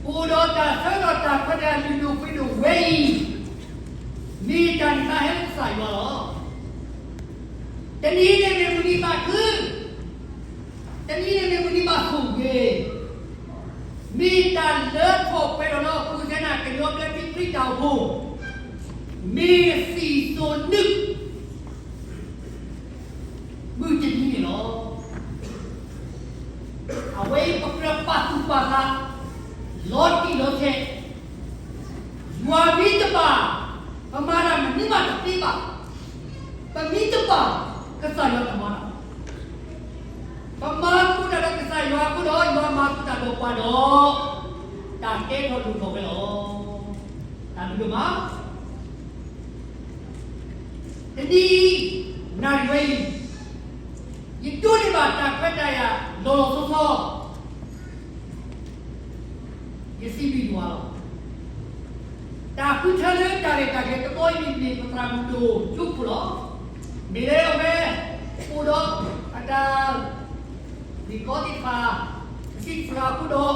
အိၣ်ဒီးတၢ်ဆၢကတီၢ်တၢ်ခွဲးတၢ်ယာ်လုၢ်ဒိၣ်ပှ့ၤဒိၣ်ဝဲအံၤ, မ့ၢ်တၢ်န့ၢ်သါဟဲလၢကစၢ်ယွၤလီၤ. တနံၤအံၤန့ၣ်မ့ၢ်မုၢ်နံၤသးခု, တနံၤအံၤန့ၣ်မ့ၢ်မုၢ်နံၤဘၣ်ဆိၣ်ဂ့ၤ, မ့ၢ်တၢ်လၢထီၣ်ပှဲၤထီၣ်လၢဟီၣ်ခိၣ်ချၢန့ၣ် ကညီဘျၢထံခရံာ်တၢ်အိၣ်ဖှိၣ်, မ့ၢ်စံၣ်စိၤနုာ် မုၢ်တနံၤန့ၣ်လီၤ. အဝဲအံၤပကြၢးပာ်သူၣ်ပာ်သး လီၤတံၢ်လီၤဆဲး, ယွၤမ့ၢ်တဘၣ် ပမၤတၢ်မနုၤမးတသ့ဘၣ်, ပမ့ၢ်တဘၣ် ကစၢ်ယွၤကမၤတၢ်, ပမၤသကိးတၢ်ဒီးကစၢ်ယွၤအဃိဒီး ယွၤမၤသကိးတၢ်ဒီးပှၤဒီး တၢ်ကဲထီၣ်လိၣ်ထီၣ်ဝဲလီၤ. တၢ်ဘျုးဒိၣ်မး တနံၤအံၤ နၣ်ရံၣ်ဝဲအံၤ ယဒိးန့ၢ်ဘၣ်တၢ်ခွဲးတၢ်ယာ်လီၤလီၤဆီဆီ ယစံးဘျုးယွၤလီၤ. တၢ်ဃုထၢလၢတၢ်ရဲၣ်တၢ်ကျဲၤတဘီအံၤန့ၣ် မ့ၢ်ပသရၣ်မုၣ်ဒိၣ်ကၠိခိၣ်လီၤ. မ့ၢ်လၢအဝဲ အိၣ်ဒီးအတၢ် မ့ၢ်ကီသ့ၣ်တဖၣ် ပစံးပသရၣ်အဃိဒီး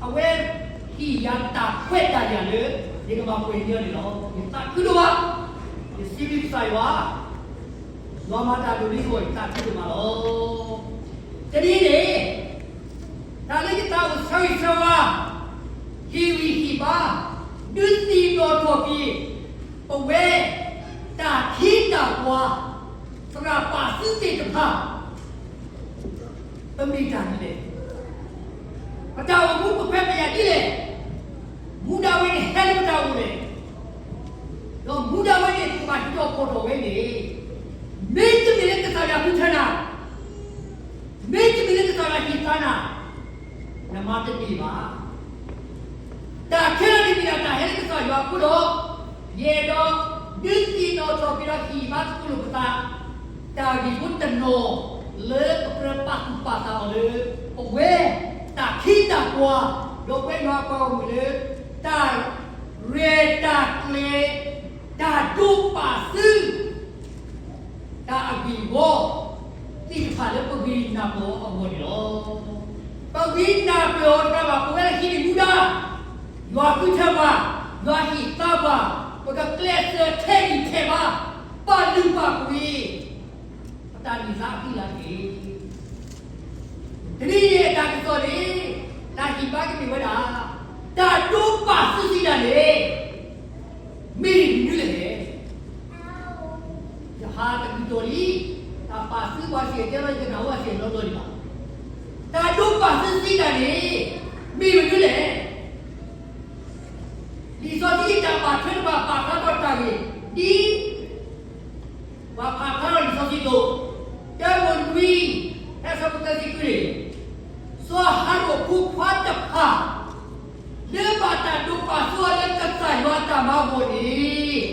အဝဲဟ့ၣ်ယၤတၢ်ခွဲးတၢ်ယာ်လၢ ယကဘၣ်ကွဲးညီန့ၣ်လီၤ. ယသးခုဒိၣ်ဘၣ်, ယစံးဘျုးကစၢ်ယွၤ, ယွၤမၤတၢ်ဒိၣ်လံအဂီၢ် ယသးခုဒိၣ်မးလီၤ. တနံၤန့ၣ် တၢ်လၢယသးအိၣ်ဆၢဂ့ၤဆၢဝါ ဟ့ၣ်ဂံၢ်ဟ့ၣ်ဘါ ဒုးသ့ၣ်နီၣ်ထီၣ်က့ၤ ပဝဲ တၢ်ခ့တၢ်ပှၤ သရၣ်ပာ်စုသ့ၣ်တဖၣ် ပမ့ၢ်တၢ်ဒ်လဲၣ်, ပတၢ်အိၣ်မူပခွဲးပယာ်ဒ်လဲၣ်, မူဒါဝဲန့ၣ်ဟဲလၢပတၢ်အိၣ်လဲၣ်, ဒီးမူဒါဝဲန့ၣ် ပကဘၣ်ဟံးထီၣ်ဖီၣ်ထီၣ်ဝဲန့ၣ်, မ့တမ့ၢ်လၢကစၢ်ယွၤဃုထၢနၤ မ့တမ့ၢ်လၢကစၢ်ယွၤဟ့ၣ်သါနၤ, နမၤတန့ၢ်ဘၣ်. တၢ်ခဲလၢာ်န့ၣ်မ့ၢ်ဒၣ်တၢ်ဟဲလၢကစၢ်ယွၤအဃိဒီး, ယအဲၣ်ဒိးဒုးသ့ၣ်နီၣ်ထီၣ်က့ၤဒီးဟ့ၣ်ဘါသကိးလိာ်ပသး, တၢ်ဂ့ၢ်ဖိတနီၤ လၢပကြၢးပာ်သူၣ်ပာ်သးအီၤလၢ ပဝဲ တၢ်ခ့တၢ်ပှၤ ဒီးပဝဲယွၤအပှၤဂီၢ်မုၢ်လၢ တၢ်ရဲၣ်တၢ်ကျဲၤ တၢ်ဒိးပာ်စု တၢ်အဂ့ၢ်အဝီ သ့ၣ်တဖၣ်လၢပဂံၢ်နၢ်ပၢၢ်အီၤအဂီၢ်န့ၣ်လီၤ. ပဂံၢ်နၢ်ပၢၢ်အီၤတကးဘၣ် ပဝဲဟံးန့ၢ်မူဒါ, ယွၤဃုထၢပှၤ, ယွၤဟ့ၣ်သါပှၤ, ပကကျဲးစၢးထဲးဂံၢ်ထဲးဘါ, ပာ်လုၢ်ပာ်ပှ့ၤ ပတၢ်န့ၢ်သါအဃံအလၤတက့ၢ်. တနံၤအံၤအတၢ်ကစီၣ်န့ၣ် တၢ်ဟ့ၣ်ဘါကမ့ၢ်ဝဲဒၣ် တၢ်ဒိးပာ်စုစံးဒၣ်န့ၣ် မ့ၢ်မနုၤလဲၣ်. ယဟးတကတီၢ်လံ, တၢ်ပာ်စုပှၤစံၣ်တဲၤတဲလီၤ ယကနၣ်ဝဲစံၣ်တဲၤတဲလီၤဘျီဒံးဘၣ်. တၢ်ဒိးပာ်စုစံးဒၣ်န့ၣ် မ့ၢ်မနုၤလဲၣ်. လံာ်စီဆှံတၢ်ပာ်ထွဲတဖၣ် ပာ်ဖျါထီၣ်တၢ်ဂ့ၢ် ဒ် ပှၤဖးဖျါထီၣ်လံာ်စီဆှံအသိး, တၢမိၤၡ့ ဖဲအဆၢဖိသၢဆံဃုန့ၣ်, စီၤအၤဟရိၣ်အဖိခွါတဖၣ် လၢဘၣ်တၢ်ဒိးပာ်စုအီၤလၢကစၢ်ယွၤအတၢ်မၤအဂီၢ်န့ၣ်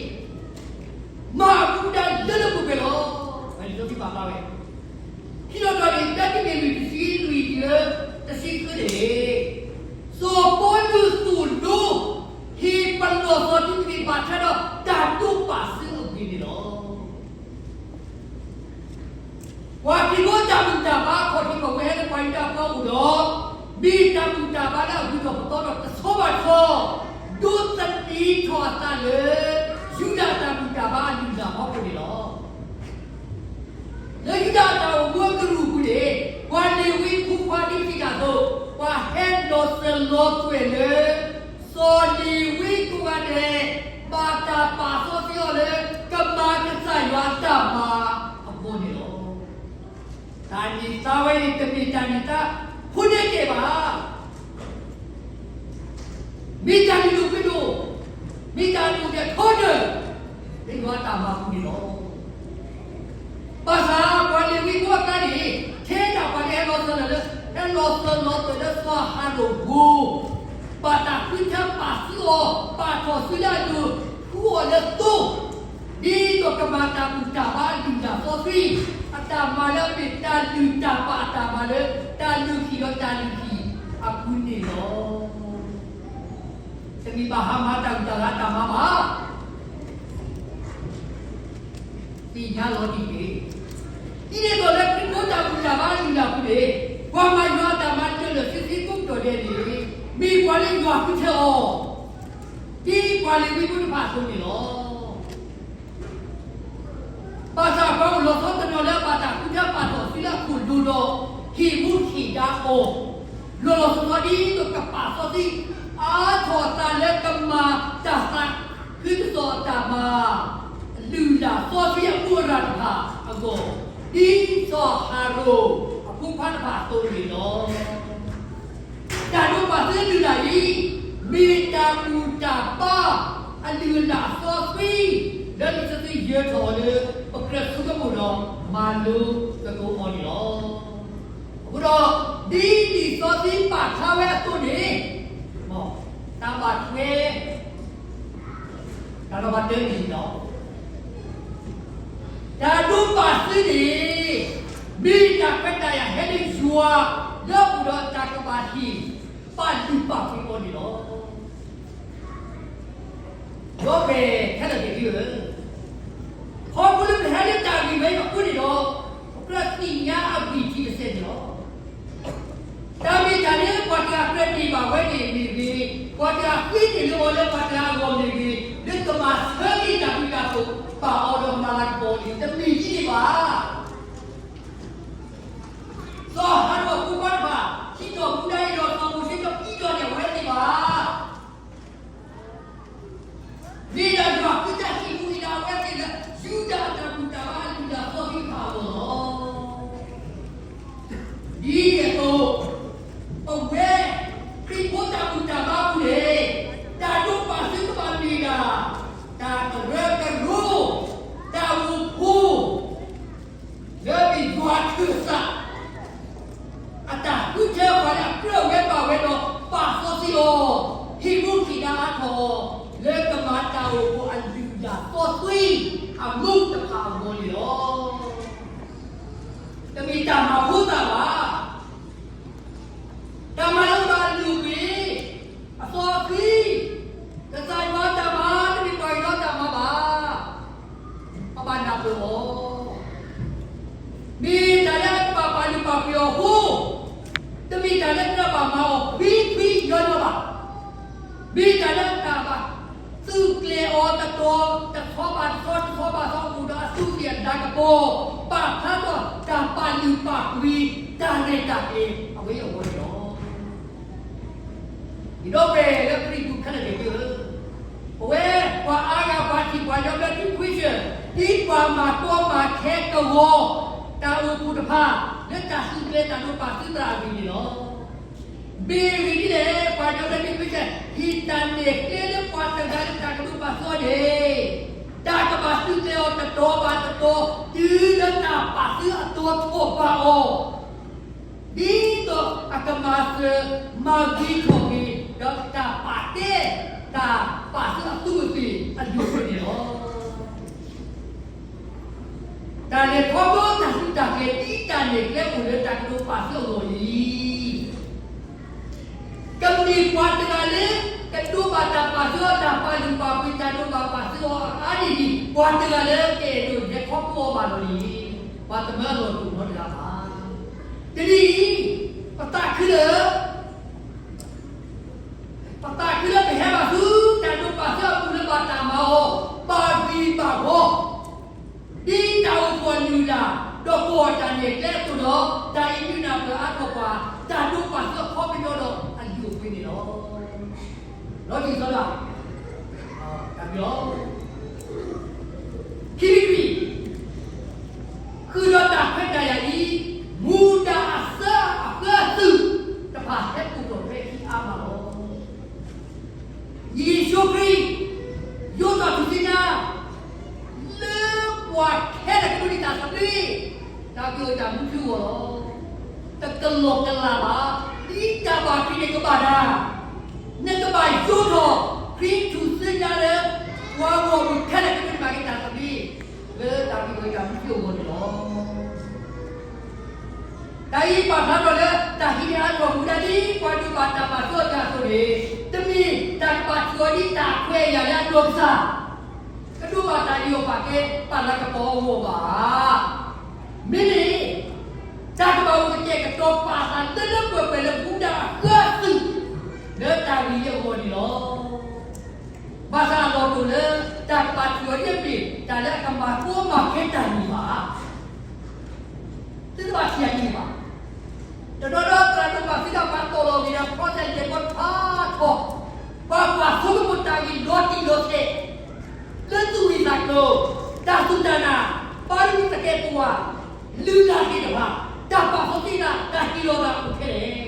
မၤအမူဒါလၢလၢပှဲၤပှဲၤလီၤ. လံာ်စီဆှံပာ်ဖျါဝဲ ခံတီၤတီၤန့ၣ် တၢတံၤမသ့း လွံၢ်တဆံလွံၢ်တုၤလၢတဆံဃုန့ၣ်, စီၤပီလူးသိၣ်လိ ဟ့ၣ်ပလီၢ်စီၤတံၤမသ့း ဘၣ်ထွဲဒီးတၢ်ဒိးပာ်စုအဂ့ၢ်န့ၣ်လီၤ. ပှၤခရံာ်ဖိတၢ်ဘူၣ်တၢ်ဘါအခီၣ်ထံးခီၣ်ဘိဟဲလၢပှၤယူဒၤဖိအအိၣ်ဒီး, မ့ၢ်တၢ်ဘူၣ်တၢ်ဘါလၢအဂုၤထီၣ်ပသီဒီးတဆီဘၣ်တဆီ, ဒိးသန့ၤထီၣ်အသးလၢ ယူဒၤတၢ်ဘူၣ်တၢ်ဘါအလုၢ်အလၢ်အဖီခိၣ်န့ၣ်လီၤ. လၢယူဒၤအတၢ်အိၣ်မူအကရူၢ်အပူၤန့ၣ်, ပှၤလ့ၤဝံဖိခွါဒ်ပစံးတၢ်အသိး, ပှၤဟဲလီၤစၢၤလီၤသွဲၣ်လၢ စီၤလ့ၤဝံကိးဂၤဒဲး ဘၣ်တၢ်ပာ်စီဆှံအီၤလၢ ကမၤကစၢ်ယွၤအတၢ်မၤအဂီၢ်န့ၣ်လီၤ. တၢ်န့ၢ်သါဝဲန့ၣ် တမ့ၢ်တၢ်န့ၢ်သါဖိဒဲးကဲဘၣ်. မ့ၢ်တၢ်လုၢ်ဒိၣ်ပှ့ၤဒိၣ်, မ့ၢ်တၢ်ဒိၣ်ကဲထီဒၢၣ် လၢယွၤအတၢ်မၤပူၤန့ၣ်လီၤ. ဘၣ်ဆၣ်ပှၤလ့ၤဝံဖိအကျါန့ၣ် ထဲဒၣ်ပှၤလၢဟဲလီၤစၢၤလီၤသွဲၣ်လၢ ဟဲလီၤစၢၤလီၤသွဲၣ်လၢစီၤအၤဟရိၣ်အဂီၢ်, ဘၣ်တၢ်ဃုထၢပာ်စုအီၤ, ပာ်ထီၣ်စုလၢအဒိၣ်, ဃုအီၤလၢသိ, ဒ်သိးကမၤတၢ်ဘူၣ်တၢ်ဘါအလုၢ်အလၢ်စီဆှံ, အတၢ်မၤလၢအမ့ၢ်တၢ်လုၢ်တၢ်ပာ်အတၢ်မၤလၢ တၢ်လုၢ်ဟံၣ်ဒီးတၢ်လုၢ်ဟံၣ်အပူၤန့ၣ်လီၤ. တမ့ၢ်ဘၣ်ဟးမၤတၢ်ဘူၣ်တၢ်ဘါအတၢ်မၤဘၣ်. သ့ၣ်ညါလီၤတံၢ်တက့ၢ်. ဒ်န့ၣ်အသိးလၢခရံာ်ဖိတၢ်ဘူၣ်တၢ်ဘါအလုၢ်အလၢ်အပူၤန့ၣ်, ပှၤမၤယွၤအတၢ်မၤလၢာ်လၢာ်ဆ့ဆ့ကိးကတီၢ်ဒဲးန့ၣ်, မ့ၢ်ပှၤလၢယွၤဃုထၢအီၤ, ဒ်ပှၤလ့ၤဝံဖိတဖၣ်အသိးန့ၣ်လီၤ. ဘၣ်ဆၣ်ပှၤအိၣ်လီၤဆီတနီၤလၢ ဘၣ်တၢ်ဃုထၢပာ်ထီၣ်အစုလၢအခိၣ်ဒိၣ်ဒီး ဟ့ၣ်မူဟ့ၣ်ဒါအီၤ, လီၤလီၤဆီဆီဒ်သိးကပာ်စီဆှံ အါထီၣ်အသးလၢကမၤတၢ်သးခုကစီၣ် တၢ်မၤလုၢ်လၢ်စီဆှံအမူအရာ်တဖၣ်အဂီၢ်, ဒ်စီၤအၤဟရိၣ်အဖိခွါတဖၣ်အသိးန့ၣ်လီၤ. တၢ်ဒိးပာ်သုလုၢ်လၢ်အံၤ မ့ၢ်တၢ်ဘူၣ်တၢ်ဘါအလုၢ်အလၢ်အစီဆှံ လၢလံာ်စီဆှံယၢၤထီၣ်အီၤလၢ ပကြၢးဆိကမိၣ်ဒီး မၤလိသကိးအီၤန့ၣ်လီၤ. အဃိဒီး ဒ်လံာ်စီဆှံပာ်ဖျါဝဲအသိးန့ၣ်, တၢ်ဘၣ်ထွဲ တၢ်နီၤဖးတၢန့ၣ်လီၤ. တၢ်ဒိးပာ်သုန့ၣ် မ့ၢ်တၢ်ခွဲးတၢ်ယာ်ဟဲလၢယွၤ လၢအအိၣ်ဒီးတၢ်ကဘၣ်ဟ့ၣ် ပာ်လုၢ်ပာ်ပှ့ၤအီၤန့ၣ်လီၤ. ဒီပုၢ်ဝဲၢ်ခဲလၢာ်သ့ၣ်ဧၢ, ခီဖျိလၢပဟဲလၢတၢ်ဂ့ၢ်ဝဲအံၤအဃိန့ၣ်ဒီး ပကြၢးသ့ၣ်ညါအဂံၢ်ထံးတစဲးန့ၣ်လီၤ. တၢ်မ့ၢ်တၢ်လၢပှၤတဂၤကြၢးန့ၢ်ဘၣ်ဝဲန့ၣ်မ့ၢ်ဂ့ၤ, ပှၤတဂၤဃ့န့ၢ်လၢအီၤလၢပှၤတဂၤအဂီၢ်မ့ၢ်ဂ့ၤ, လၢကမၤဆၢက့ၤတၢ်ဘျုးတၢ်ဖှိၣ် ပာ်အီၤဒီးမၤလၤကပီၤန့ၣ် တမ့ၢ်ဒ်န့ၣ်ဘၣ်. စီၤအၤဟရိၣ်အဖိခွါတဖၣ် ထံၣ်ထီၣ်မူဒါအံၤဒီးစီၤမိၤၡ့တအံးတီၢ်န့ၢ်အဝဲသ့ၣ်ဘၣ်. မ့ၢ်ဒၣ်ယွၤဃုတၢ်ဟ့ၣ်ကူၣ်ဟ့ၣ်ဒါအဝဲသ့ၣ်လၢ ယူဒၤအတၢ်ဘူၣ်တၢ်ဘါအလုၢ်အလၢ်အစီဆှံတဖၣ်အဂီၢ်လီၤ. ဒ်န့ၣ်အသိး ပဝဲခရံာ်ဖိတၢ်ဘူၣ်တၢ်ဘါအပူၤန့ၣ် တၢ်ဒိးပာ်သုကဘၣ်မ့ၢ်ဒၣ် တၢ်ကရၢကရိ တၢ်အိၣ်ဖှိၣ် လၢမ့ၢ်ယွၤခၢၣ်စး အတၢ်ဃုထၢပှၤလၢအကြၢးဝဲဘၣ်ဝဲဒီး ပာ်စီဆှံအီၤ, ဟ့ၣ်မူဟ့ၣ်ဒါအါထီၣ်အီၤ လၢကမၤတၢ်အိၣ်ဖှိၣ်အလုၢ်အလၢ်စီဆှံအမူတဖၣ်အဂီၢ်န့ၣ်လီၤ. တမ့ၢ်တၢ်မၤဖိသၣ်ဘၣ်. တၢ်မၤလၢအဘၣ်အလုၢ်အပှ့ၤ အစီအဆှံ, ကစၢ်ယွၤတၢ်မၤ တမ့ၢ်ပှၤကညီတၢ်မၤဘၣ်. ပဘၣ်နၢ်ပၢၢ်အီၤ, မ့ၢ်တၢ်လၢအကဘၣ်ပာ်လုၢ်ပာ်ပှ့ၤအီၤအဃိ, တမ့ၢ်တၢ်လၢတၢ်ဘၣ်မၤအီၤဖှံဖှံညီညီဘၣ်. မ့ၢ်တၢ်လၢတၢ်ဘၣ်သုးကျဲၤအီၤတတီၤ တဆီဘၣ်တဆီ တဆီဘၣ်တဆီ အိၣ်ဒီးအသူးအသ့ၣ်အဒါကပီၤ, ပာ်ဖျါထီၣ်တၢ်ပာ်လုၢ်ပာ်ပှ့ၤ တၢ်ရဲၣ်တၢ်ကျဲၤအဝဲအံၤအဂီၢ်န့ၣ်လီၤ. ဒီပုၢ်ဝဲၢ်လၢခရံာ်ပူၤခဲလၢာ်သ့ၣ်ဧၢ, ပဝဲပှၤအါဂၤပှၤထံၣ်ပှၤညီဘျၢထံ Christian ဒ်ပှၤမၤကီမၤခဲကဝီၤ တၢ်အိၣ်ဖှိၣ်တဖၣ် လၢတၢ်သုးကျဲၤတၢ်ဒိးပာ်သုးသရၣ်အဂ့ၢ်န့ၣ်လီၤ. မ့ၢ်ဂ့ၢ်ဒ်လဲၣ် ပှၤညီဘျၢထံ Christian ဟ့ၣ်တၢ်နဲၣ်ကျဲလၢပှၤတဂၤလၢတၢ်ကဒိးပာ်သုအီၤန့ၣ်, တၢ်ကဘၣ်သုးကျဲၤအီၤတတီၤဘၣ်တတီၤ တုၤလၢတၢ်ပာ်သုအတီၤထီၣ်ဘးအီၤ ဒ်သိးအကမၤစၢၤမၤဂ့ၤထီၣ်က့ၤ ဒီးတၢ်ပာ်ကဲ တၢ်ပာ်သုအသူးအသ့ၣ်အဒိၣ်အဆၢန့ၣ်လီၤ. တၢ်လဲၤခီဖျိတၢ်သုးတၢ်ကျဲၤ ဒ်တၢ်နဲၣ်ကျဲအိၣ်လၢတၢ်ကဒိးပာ်သုအဂီၢ်အံၤ ကမ့ၢ်ပှၤတဂၤလၢ ကဒိးဘၣ်တၢ်ပာ်သုအီၤ တၢ်ပာ်လုၢ်ပာ်ပှ့ၤ တၢ်ဒိးဘၣ်ပာ်သုအီၤအါန့ၢ်ဒံး ပှၤတဂၤလၢကအဲၣ်ဒိးလဲၤခီဖျိအီၤဘၣ်လီၤန့ၣ် ပှၤတမၢလီၤတူာ်နီတဂၤဘၣ်. တနံၤအံၤ ပသးခုလၢ ပသးခုလၢပဟဲဘၣ်ဆူ တၢ်ဒိးပာ်သုအပူၤလၢဘၣ်တၢ်မၤအီၤ ဘၣ်ဂ့ၤဘၣ်ဝီ ဒ်တၢ်အိၣ်ဖှိၣ်အလုၢ်အလၢ် ဒီးကိးအီၤတၢ်နဲၣ်ကျဲအသိးဒီး တၢ်အံၤမ့ၢ်နၢ်ပၢၢ်အါထီၣ်ပှၤ တၢ်ဒိးပာ်သုအခီပညီဒီးအလုၢ်အပှ့ၤန့ၣ်လီၤ. လီၤတံၢ်စီဒၣ် တၢ်ဘျီ ခံမံၤတမံၤ ဃုာ်ဒီးတၢ်ခွဲးတၢ်ယာ်အံၤ မူဒါအစၢအဃၢအသုးတဖၣ်ဟဲအိၣ်ထီၣ်ဖဲအံၤအါမးလီၤ. ယ့ၣ်ၡူးခရံာ် ယိးထီၣ်ထူၣ်စုညါ လၢပှၤခဲလၢာ်ကဒိးန့ၢ်တၢ်သဘျ့ တၢ်က့ၢ်တၢ်မူထူအဂီၢ်လီၤ. တကလီၢ်ကလးဘၣ် ဒ်တၢ်ဘၣ်ခရံာ်န့ၣ်ကဘၣ်တၢ် နကဘၣ်ယိးထီၣ်ခရံာ်ထူၣ်စုညါလၢ ပှၤဂီၢ်မုၢ်ခဲလၢာ်ကဒိးန့ၢ်ဘၣ်က့ၤတၢ်သဘျ့ လၢတၢ်က့ၢ်တၢ်မူထူအဂီၢ်န့ၣ်လီၤ. တၢ်အံၤပာ်ဖျါထီၣ်လၢ တၢ်ဟံးန့ၢ်အါထီၣ်မူဒါဒ်ပှၤဒိးဘၣ်တၢ်ပာ်စီဆှံအသိးန့ၣ် တမ့ၢ်တၢ်ကဘၣ်ထုးအီၤဒ်တၢ်ခွဲးအယာ်လၢအနီၢ်ကစၢ် ကဒိးဘၣ်တၢ်ယူးယီၣ်ပာ်ကဲ ပာ်လၤကပီၤအဂီၢ်ဘၣ်. မ့မ့ၢ် တၢ်ကဘၣ်အိၣ်ကတဲာ်ကတီၤပာ်သးလၢလၢပှဲၤပှဲၤလၢမူဒါအဃၢအသုး လၢတၢ်ဂ့ၢ်အဂီၢ်န့ၣ်လီၤ. ဘၣ်ဆၣ်အလီၢ်တအိၣ်လၢ တၢ်ကဘၣ်ထံၣ်အီၤဒ်အမ့ၢ် တၢ်လၢအကမၤကိးမၤခဲတၢ်န့ၣ်ဘၣ်. သုတဘၣ်ထံၣ်အီၤဒ်န့ၣ်ဘၣ်. တနီၤဒီးသရၣ်ဒိၣ်ဘၣ်သံဒီးပှၤတီၢ်လီၤဂ့ၤဒီး ဖီၣ်တဲလံာ်ဖိဖးထီၣ်, ပှၤကွၢ်ဆိကမိၣ်တၢ်ဂ့ၢ်လီၤတံၢ်လီၤဆဲး လၢသူၣ်ဝံၣ်သးကျိၤ, တၢ်စူၢ်တၢ်နာ်, ပှၤမံသကဲးပဝး, လုၢ်လၢ်သ့ၣ်တဖၣ်, တၢ်ပာ်စီဆှံသး, တၢ်ဟ့ၣ်လီၤသးအိၣ်ခဲလၢာ်,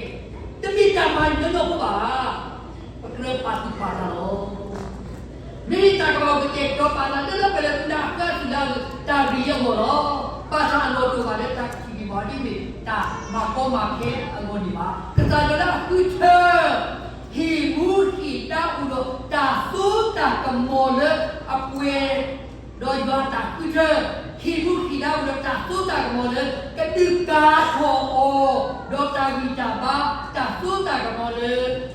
တမ့ၢ်တၢ်မၤနၢၤဖိဘၣ်. ပကြၢးပာ်သူၣ်ပာ်သးလီၤ. မ့မ့ၢ်တၢ်ကမၣ်အိၣ်ကတဲာ်ကတီၤပာ်သးလၢလၢပှဲၤလၢသုလၢအဃၢအသုးလၢတၢ်ဂ့ၢ်အဂီၢ်လီၤ. ဘၣ်ဆၣ်အလီၢ်တအိၣ်ဘၣ်လၢတၢ်ထံၣ်န့ၢ်ဘၣ်ဒ်မ့ၢ်တၢ်မၤကီမၤခဲအဂီၢ်န့ၣ်ဘၣ်. ကစၢ်ယွၤလၢအဃုထၢ ဟ့ၣ်မူဟ့ၣ်ဒါအိၣ်ဒီးတၢ်စိတၢ်ကမီၤလၢအပှဲၤ, ဒီးယွၤတၢ်ဃုထၢ ဟ့ၣ်မူဟ့ၣ်ဒါအိၣ်ဒီးတၢ်စိတၢ်ကမီၤလၢ ကဒုးကၤထီၣ်အီၤ, ဒီးတၢ်ဂံၢ်တၢ်ဘါ တၢ်စိတၢ်ကမီၤလၢ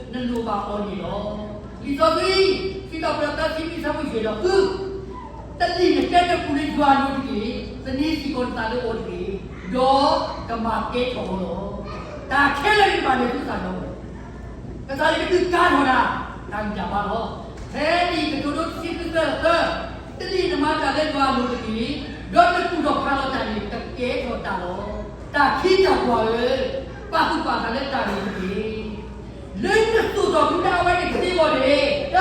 နလိၣ်ဘၣ်အီၤန့ၣ်လီၤ. လံာ်စီဆှံ ခံတီၤပတြၢၤသၢဆံ မ့ၢ်ဆၢဖိယဲၢ်ဒီးဃု, တနံၤနကဲနပူၤလၢယွၤအလိၤတက့ၢ်. သန့ၤစ့ၢ်ကီးနသးလၢအီၤတက့ၢ်, ဒီးကမၤကဲထီၣ်အီၤလီၤ. တၢ်ခဲလၢာ်န့ၣ်ဘၣ်န့ၣ်သုသးဒီး ကစၢ်ယွၤကဒုးကၤထီၣ်နၤ တၢ်ဂံၢ်တၢ်ဘါလီၤ. ဖဲန့ၣ်ကတိၤဒိတဆံဃုသၢသၢ, တနံၤနမၤတၢ်လၢယွၤအလိၤတက့ၢ်, ဒီးနကူၣ်ထီၣ်ဖးလီၤတၢ်န့ၣ် ကကဲထီၣ်တၢ်လီၤ. တၢ်ခံတၢ်ပှၢ်ဧၢ, ပာ်သူၣ်ပာ်သးလၢတၢ်ဂ့ၢ်တက့ၢ်. လၢနသိၣ်ထီၣ်မူဒါအဝဲန့ၣ်တသ့ဘၣ်န့ၣ်, တၢ,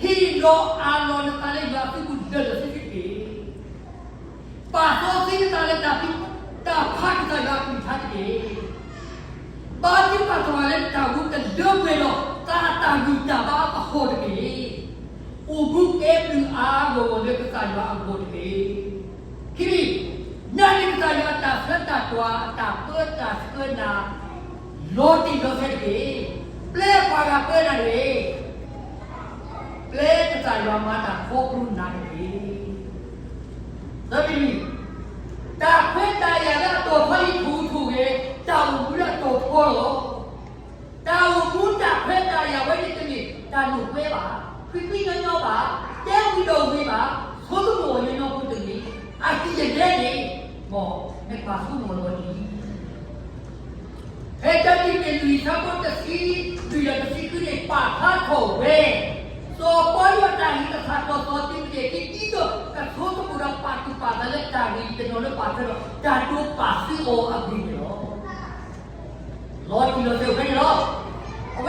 ဟ့ၣ်လီၤအးလီၤနသးလၢယွၤအစုပူၤလၢာ်လၢာ်ဆ့ဆ့တက့ၢ်. ပာ်စီဆှံနသးလၢတၢ်ဖံး, တၢ်ဖးကစၢ်ယွၤအကလုၢ်ကထါတက့ၢ်. ဘါထုကဖၣ်လၢတၢ်ဂ့ၤကဒၢပှဲၤဒီး သးအတၢ်ဂံၢ်တၢ်ဘါအဃိတက့ၢ်. အိၣ်မူကဲဘျုးအါအါဂီၢ်ဂီၢ်လၢကစၢ်ယွၤအဂီၢ်တက့ၢ်. ခံ, နာ်န့ၢ်ကစၢ်ယွၤအတၢ်ဆှၢတၢ်တွၤ အတၢ်ပၢတၢ်ဆှၢနၤ လီၤတံၢ်လီၤဆဲးတက့ၢ်. ပျဲပှၤဂၤပၢနၤတဂ့ၤ. ပျဲကစၢ်ယွၤမၤတၢ်ခီဖျိနၤတက့ၢ်. သၢမံၤ, တၢ်ခွဲးတၢ်ယာ်လၢအတီၤဖီအံၤ ထိၣ်ထိၣ်ဂဲၤ တၢ်အိၣ်မူလၢအတီၤဖီလီၤ. တၢ်အိၣ်မူတၢ်ခွဲးတၢ်ယာ်ဝဲန့ၣ်တမ့ၢ်တၢ်လိာ်ကွဲဘၣ်, ခွံခွံညီညီဘၣ်, တဲဝံၤဒီးဝံၤဘၣ်, ဆိကမိၣ်အီၤညီညီဖိတဂ့ၤ, အဟံၣ်ယလဲန့ၣ်, မ်နကဘၣ်ဆိကမိၣ်လီၤတံၢ် ဖဲတၢတံၤမသ့း လွံၢ်ဆၢဖိတဆံ, လွံၢ်ဒီးတဆံဃုန့ၣ် ပာ်ဖျါထီၣ်ဝဲ, စီၤပီလူးအတၢ်ဟံးကစၢ်တီၢ်စီၤတံၤမသ့းအခံ ဒ်သိးကဆိကမိၣ်ဒီးပာ်သူၣ်ပာ်သးလၢတၢ်ဂ့ၢ်တနီၤလၢပာ်ထွဲဒီး တၢ်ဒိပာ်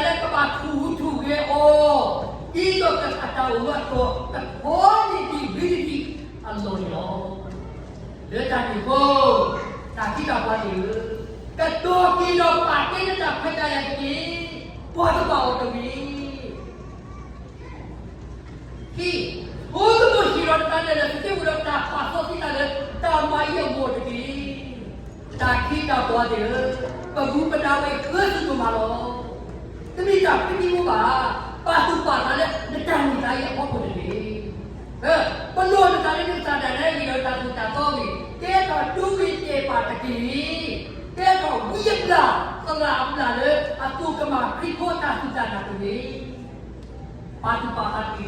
သုအီၤအဂ့ၢ်န့ၣ်လီၤ. လီၤတံၢ်လီၤဆဲးအိၣ်ဖဲန့ၣ်လီၤ. အဝဲသ့ၣ်သ့ၣ်နီၣ်ထီၣ်စီၤတံၤမသ့းလၢတၢ်သ့ၣ်တဖၣ်အံၤ, မ့ၢ်တၢ်လၢကဘၣ်ထိၣ်ဟူးထိၣ်ဂဲၤအီၤ, ဒ်သိးအတၢ်အိၣ်ဝဲအတီၤ ကထီန့ၢ်ဒံးဝံၤဒံးအလီၢ်န့ၣ်လီၤ. လၢတၢ်န့ၣ်အဃိ, တၢ်သံတၢ်ပှၢ်သ့ၣ်ဧၢ, ကတီၤက့ၤဒီးပာ်ကဲနတၢ်ခွဲးတၢ်ယာ်တက့ၢ်. ပှၤကဘၣ်အီၣ်တဂ့ၤ. ခံ, ဆိကမိၣ်ဟ့ၣ်လီၤနသးလၢာ်လၢာ်ဆ့ဆ့ အိၣ်ဒီးတၢ်ပာ်စီဆှံသးလၢတၢ်မၤအံၤအဂီၢ်တက့ၢ်. တၢ်သံတၢ်ပှၢ်သ့ၣ်ဧၢ, ပမူပဒါဝဲဃၢဆူၣ်ဒိၣ်မးလီၤ. တမ့ၢ်တၢ်ဖံးသံဖိဘၣ်, ပာ်သူၣ်ပာ်သးလၢနတၢ်န့ၢ်သါအံၤအဖီခိၣ်တက့ၢ်. ပလီၢ်နသးလၢနကစၢ်ဒၣ်နဲအဂ့ၢ်ဒီးတၢ်သိၣ်တၢ်သီအဂ့ၢ်, ကဲထီၣ်ဒိဂ့ၤတဲာ်ပာ်တက့ၢ်. ကဲထီၣ်ဝံအဘျၣ်သရၣ်အဘျၣ်လၢအသိၣ်ကမၣ်ခရံာ်ဖိအတၢ်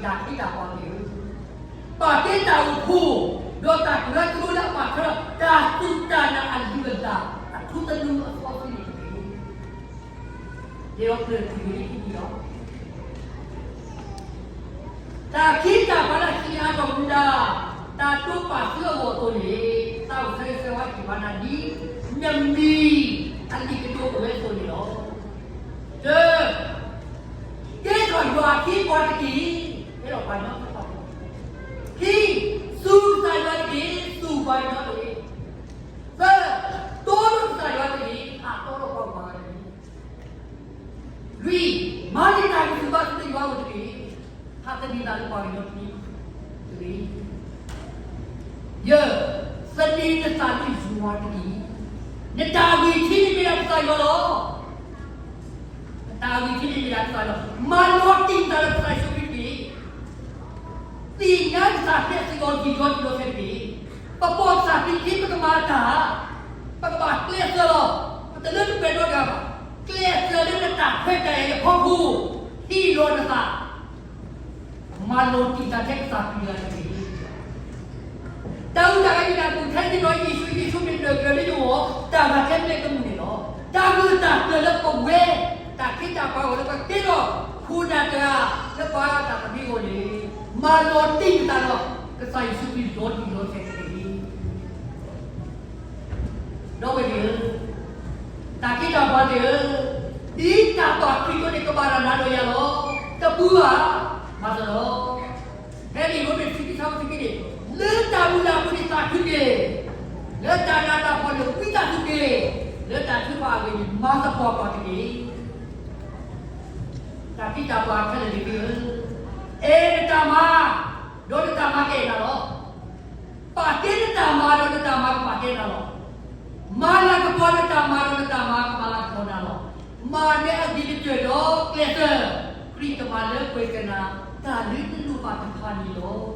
စူၢ်တၢ်နာ်တဂ့ၤ. ပာ်သူၣ်ပာ်သးတက့ၢ် တၢ်သံတၢ်ပှၢ်သ့ၣ်ဧၢ, ပာ်ကဲတၢ်အိၣ်ဖှိၣ်, ဒီးတၢ်ကရၢကရိလၢအပာ်ထွဲဒီး တၢ်စူၢ်တၢ်နာ်အလုၢ်အလၢ် အထူသနူအစီဆှံန့ၣ်တက့ၢ်. ယဲၢ်အီၤပျၢၢ်ထံၣ်ဝဲလံခံလီၤ. တၢ်သံတၢ်ပှၢ်လၢအဟံးအါထီၣ်မူဒါ, တၢ်ဒိပာ်သုအဂီၢ်အသိးန့ၣ်, သးအိၣ်ဆၢဂ့ၤဆၢဝါထံၣ်ဘၣ်နၤဒ် နမံၤအလံာ်ကတိၤအိၣ်ဝဲအသိးန့ၣ်လီၤ. တၢ, ကဲထီၣ်ယွၤအခ့အပှၤတက့ၢ်. ကဲထီၣ်ပှၤကညီ, ခံ, စူၢ်ကစၢ်ယွၤတက့ၢ်. စူၢ်ပှၤကညီတက့ၢ်. သၢ, တီဒီးကစၢ်ယွၤတက့ၢ်. အတီဒီးပှၤဂၤတက့ၢ်. လွံၢ်, မၤန့ၢ်တၢ်ဂံၢ်ဆူၣ်ဘါဆူၣ်လၢယွၤအအိၣ်တက့ၢ်. ဟးသန့ၤသးလၢပှၤကညီတက့ၢ်. ယဲၢ်, သန့ၤနသးလၢယွၤတက့ၢ်. နတၢ်ဂံၢ်ထံးန့ၣ်မ့ၢ်ဒၣ်ကစၢ်ယွၤလီၤ. နတၢ်ဂံၢ်ထံးန့ၣ်မ့ၢ်ဒၣ်ကစၢ်ယွၤ, မၤလီၤတံၢ်နသးလၢကစၢ်ယ့ၣ်ၡူးခရံာ်တက့ၢ်. သ့ၣ်ညါကစၢ်ကျဲးစၢးလီၤတံၢ်လီၤဆဲးတက့ၢ်. ပပိာ်ကစၢ်ခရံာ်ခံ ပကမၤတၢ်, ပကဘၣ်ကျဲးစၢးလီၤ. ပတလၢတပှဲၤဒီတဂၤဘၣ်. ကျဲးစၢးလၢနတၢ်ခွဲးတၢ်ယာ်အဖီခိၣ်, ဟ့ၣ်လီၤနသး, မၤလီၤတံၢ်နသးထဲကစၢ်ခရံာ်အဂီၢ်တက့ၢ်. တၢ်အုၣ်တၢ်ဂဲၤ ယတၢ်ကူၣ်ထဲန့ၣ်ဒီး ယ့ၣ်ၡူး, ယ့ၣ်ၡူးမ့ၢ်နၢၤကျၢၤလၢယဂီၢ်, တၢ်ဂၤထဲမ့ၢ်ကမုာ်န့ၣ်လီၤ. တၢ်ဂၤ တၢ်ပၢၢ်လၢပဝဲ တၢ်ခ့တၢ်ပှၤအဂီၢ်လၢပကကဲထီၣ်ခိၣ်နၢ်တဂၤ လၢပှၤတၢ်သဘျ့အဂီၢ်န့ၣ် မၤလီၤတံၢ်ပသးဒီး ကစၢ်ယ့ၣ်ၡူးခရံာ်လီၤတံၢ်လီၤဆဲးတက့ၢ်. ဒီပုၢ်ဝဲၢ်သ့ၣ်ဧၢ, တၢ်ခ့တၢ်ပှၤသ့ၣ်ဧၢ, ဒ်တၢ်ဘၣ်ခရံာ်အသိးန့ၣ် ကဘၣ်တၢ်နၤဒီးယၤလီၤ. တပူၤဘၣ်, မၤသးဒီး ဖဲန့ၣ် ရိမ့ၤတဆံခံ ဆၢဖိတဆံခံန့ၣ်, လၢတၢ်မုၢ်လၢ်အပူၤန့ၣ်သးခုက့ၤ, လၢတၢ်နးတၢ်ဖှီၣ်န့ၣ်ဝံသးစူၤက့ၤ, လၢတၢ်ထုကဖၣ်အဂ့ၢ်န့ၣ် မၤသပှၢ်ပှၢ်တက့ၢ်. တၢ်ခ့တၢ်ပှၤခဲလၢာ်န့ၣ်သ့ၣ်ဧၢ, အဲၣ်နတၢ်မၤ, ဒီးနတၢ်မၤကအဲၣ်နၤလီၤ. ပာ်ကဲနတၢ်မၤဒီးနတၢ်မၤကပာ်ကဲနၤလီၤ. မၤလၤကပီၤနတၢ်မၤဒီးနတၢ်မၤကမၤလၤကပီၤနၤလီၤ. မၤနအဂ့ၤကတၢၢ်ဒီးကျဲးစၢး, ခရံာ်ကမၤလၢပှဲၤကနၤ တၢ်လၢနလိၣ်ဘၣ်တဖၣ်န့ၣ်လီၤ.